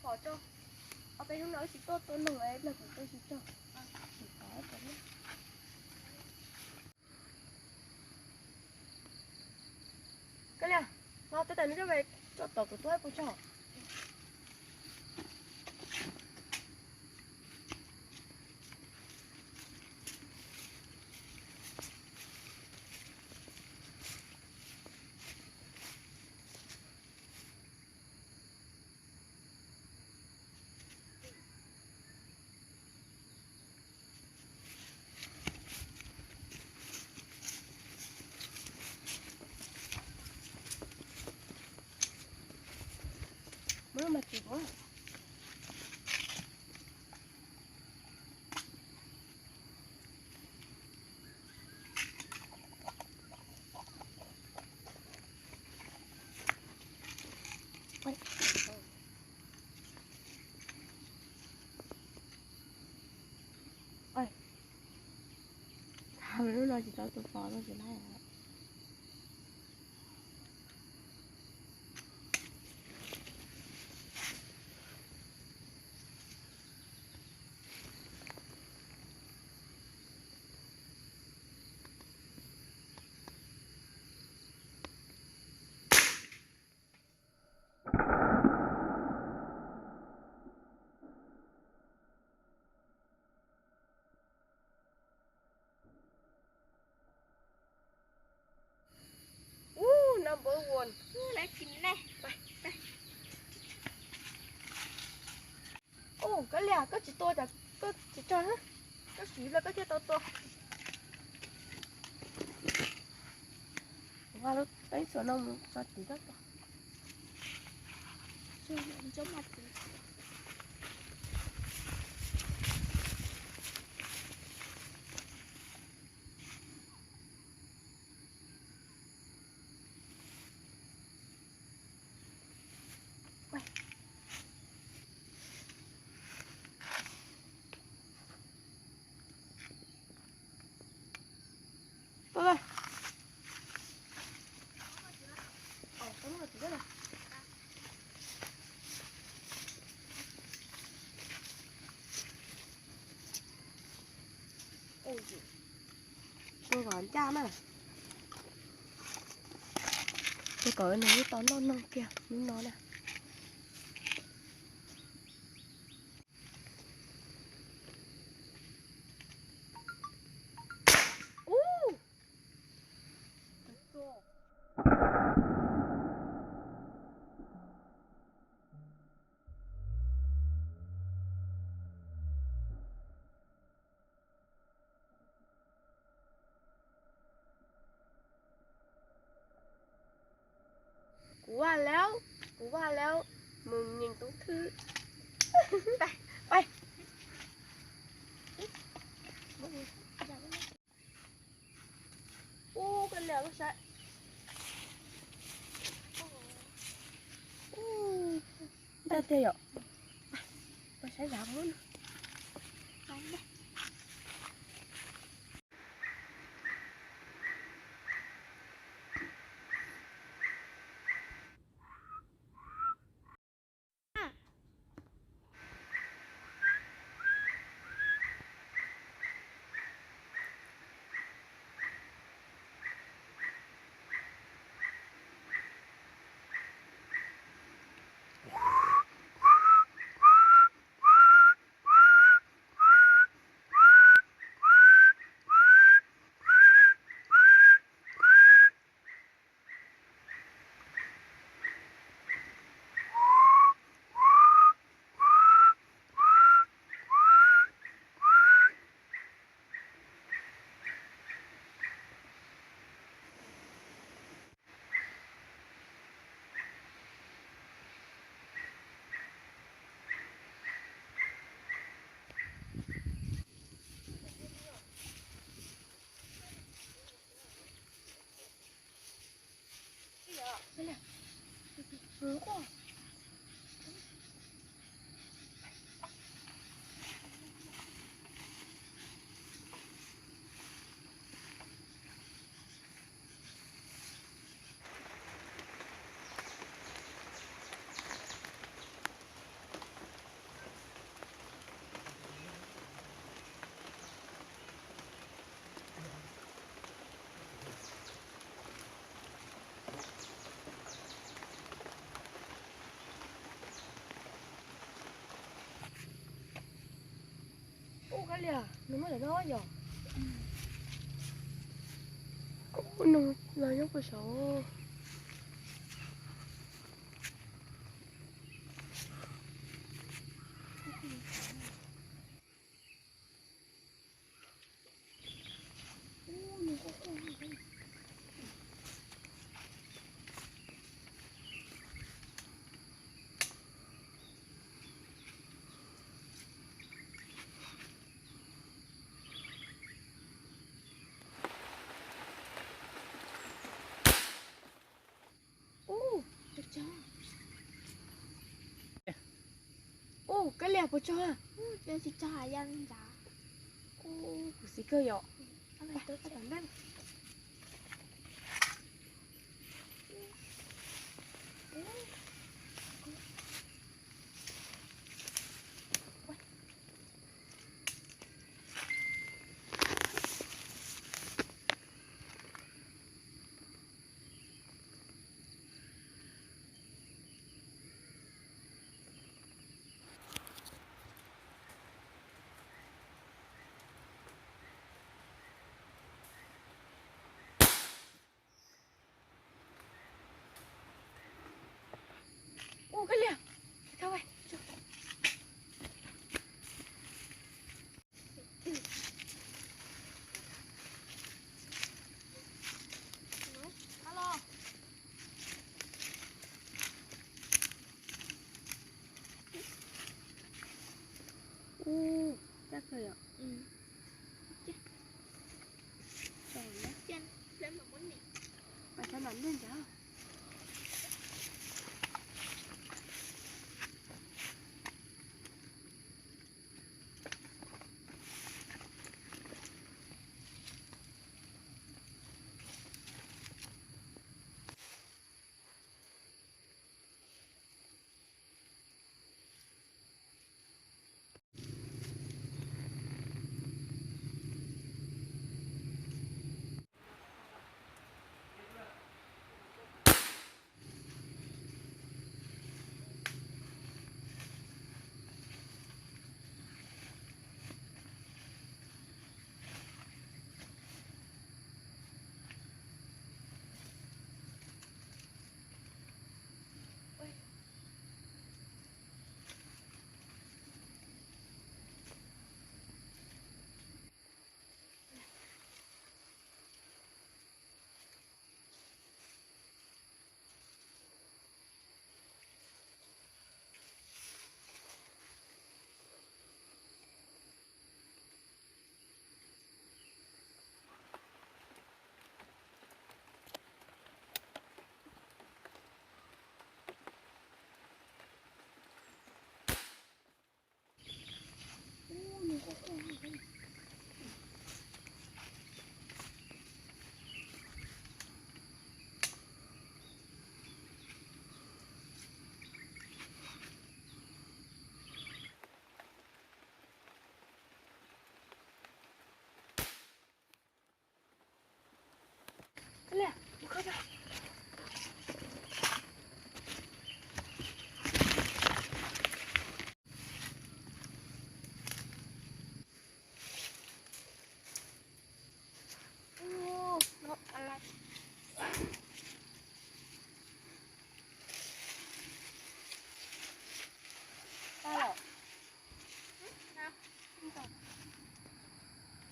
Ob peb hnub no wb tsis tuaj tua noog, lag kuv tua tsis txog. Koj liam, no tej tas nws coj pem tso tom kuv tua ib puas tsaug. Muab lub mas tsis ua. Lub no tsis tau tus pos no tsis laib. Ub, number one. Ub, lawv tsis ne. Ub, koj liam, koj tsis tua cas koj tsis tso, koj siv los koj thiaj tau tua. Ua lub teeb xuas no mus tso tid koj tua. Tua kom ncaj na. Tua kom nws ib tau noj noog kiag hnub no na. Kuv vaj lawm, kuv vaj lawm, mus nyeem tub thwj. Ub, koj liam koj saib. Ub, ntag tiag yom. Koj saib zav muab. Li, nws muaj ntawm no yom? Ub, nws los nyob puag saud. Ub, puas tsog? Ub, Kab Lias, puas tsog? Tsis tsog, ya nrad. Ub, kuv xis kawg yom. Ub, Kab Lias, ub, caj kawg yom.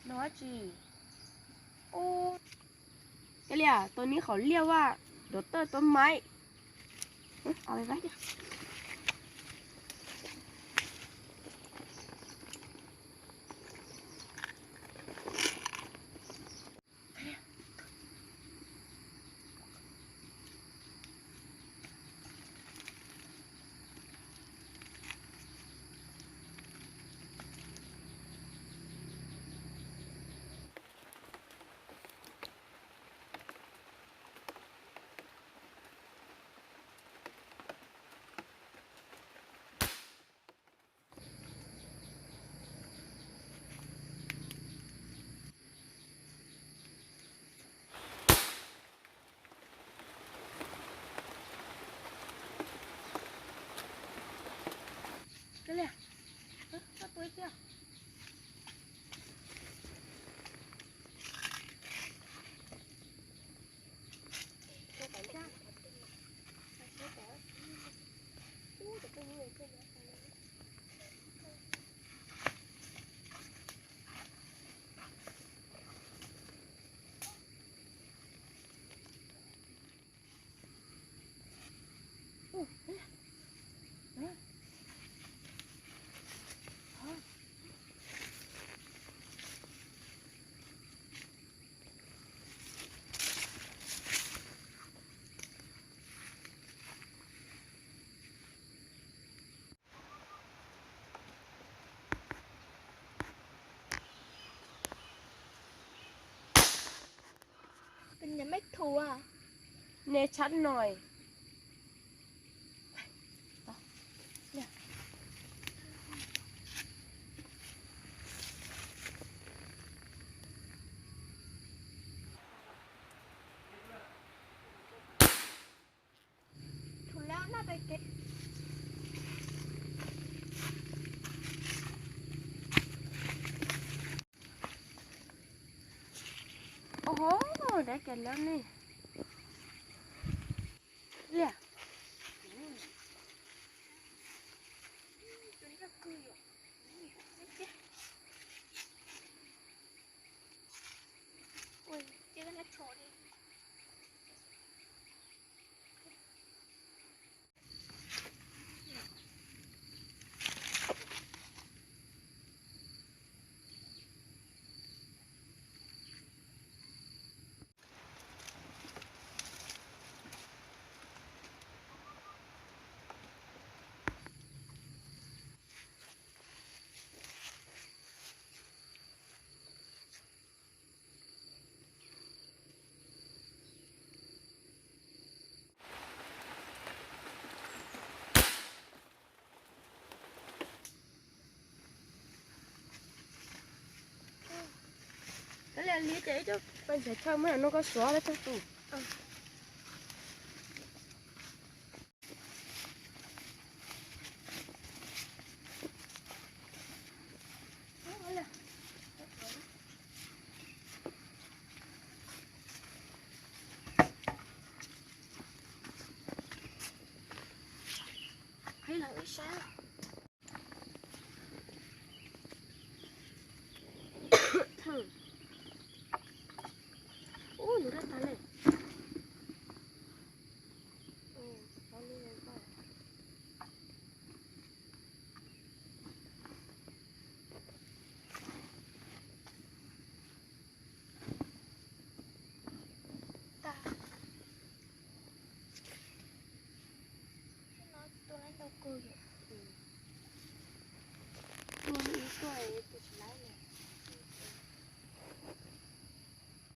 Nov tsis, ub, Kab Lias, tus nij qhov liaj vaj, dov tawj tuab maib. Nws tshab no. Ua, dab kag lab ne. Liam. Li ces ib co paj ntshav chaw muab no koj suav lawm tag tus. Ub, nws daj tas li. Tua ib tuaj, tua tsis laib li.